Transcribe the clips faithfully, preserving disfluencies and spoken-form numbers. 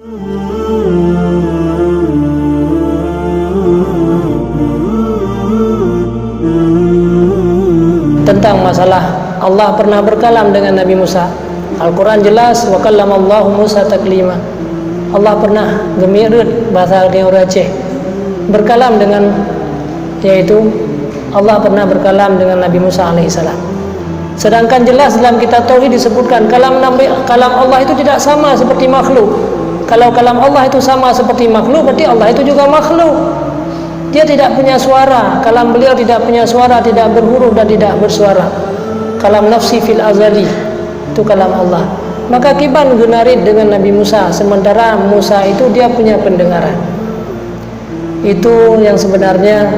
Tentang masalah Allah pernah berkalam dengan Nabi Musa, Al-Quran jelas, "Wa kallamallahu Musa taklima." Allah pernah geumiet rot, bahasa geutanyoe ureuëng Aceh, berkalam dengan, yaitu Allah pernah berkalam dengan Nabi Musa alaihissalam. Sedangkan jelas dalam kitab tauhid disebutkan kalam Nabi, kalam Allah itu tidak sama seperti makhluk. Kalau kalam Allah itu sama seperti makhluk, berarti Allah itu juga makhluk. Dia tidak punya suara, kalam beliau tidak punya suara, tidak berhuruf dan tidak bersuara. Kalam nafsi fil azali, itu kalam Allah. Maka kiban geunarit dengan Nabi Musa, sementara Musa itu dia punya pendengaran. Itu yang sebenarnya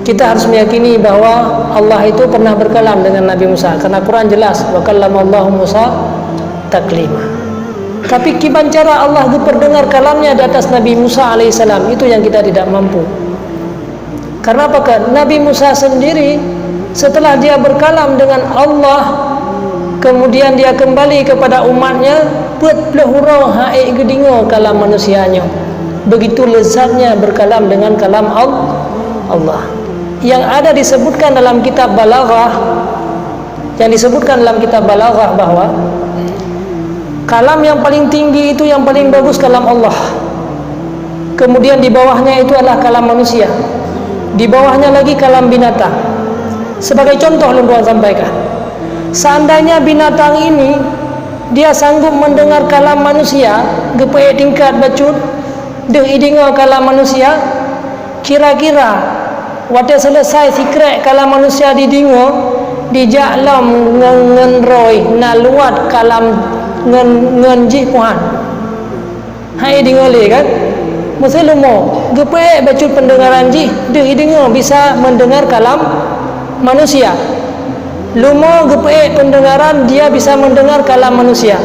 kita harus meyakini bahwa Allah itu pernah berkalam dengan Nabi Musa, karena Quran jelas, "Wa kallamallahu Musa taklima." Tapi kiban cara Allah geuperdengar kalamnya di atas Nabi Musa alaihissalam, itu yang kita tidak mampu. Karena apa? Kan Nabi Musa sendiri, setelah dia berkalam dengan Allah, kemudian dia kembali kepada umatnya, peuet ploh uroe han ék geudeungoe kalam manusia nyoe. Begitu lezatnya berkalam dengan kalam Al-, Allah. Yang ada disebutkan dalam kitab Balaghah, yang disebutkan dalam kitab Balaghah bahwa kalam yang paling tinggi itu, yang paling bagus, kalam Allah. Kemudian di bawahnya itu adalah kalam manusia. Di bawahnya lagi kalam binatang. Sebagai contoh, lôn tuan sampaikan. Seandainya binatang ini dia sanggup mendengar kalam manusia, geupeuék tingkat bacut, deuh ideungoe kalam manusia, kira-kira watée seuleusai sikrék kalam manusia dideungoe, dijak lom ngon, ngon roi na luwat kalam ngon, ngon jih puhan. Hai deungoe lé kan? Meusé leumo, geupeuék bacut pendengaran jih, deuh ideungoe bisa mendengar kalam manusia. Leumo geupeuék pendengaran, dia bisa mendengar kalam manusia.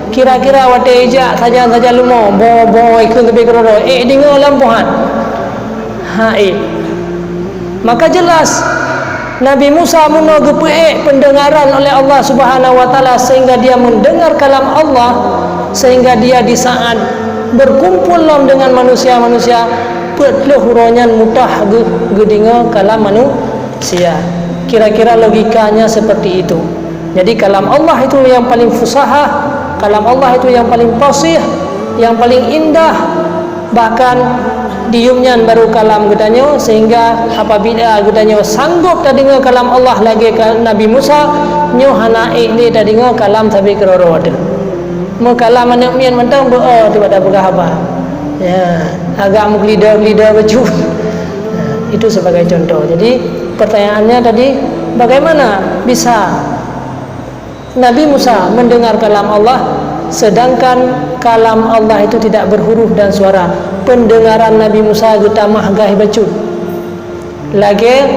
Kira-kira watée ijak sajan-sajan leumo, bo-bo ikheun teubiet keudroe-droe, ék deungoe lam puhan. Ha, ék. Maka jelas Nabi Musa meunoe geupeuék pendengaran oleh Allah Subhanahu wa Taala sehingga dia mendengar kalam Allah, sehingga dia di saat berkumpul lom dengan manusia-manusia, peuet ploh uroe nyan mudah geu-, geudeungoe kalam manusia. Kira-kira logikanya seperti itu. Jadi kalam Allah itu yang paling fusaha, kalam Allah itu yang paling fasih, yang paling indah. Bahkan diyum nyan baru kalam geutanyoe, sehingga apabila geutanyoe sanggob tadeungoe kalam Allah lagée ka Nabi Musa, nyoe hana ék lé tadeungoe kalam sabe keudroe-droe teuh. Meukalam aneuëk miet mantong beu-o tiba tapeugah haba. Ya, agak meuglida-glida bacut. Nah, itu sebagai contoh. Jadi pertanyaannya tadi, bagaimana bisa Nabi Musa mendengar kalam Allah, sedangkan kalam Allah itu tidak berhuruf dan suara? Pendengaran Nabi Musa geutamah gaih bacut. Lagée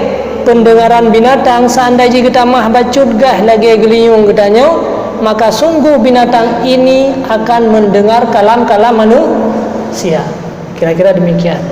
pendengaran binatang, seandai jih geutamah bacut gaih lagée geulinyueng geutanyoe, maka sungguh binatang ini akan mendengar kalam-kalam manusia. Kira-kira demikian.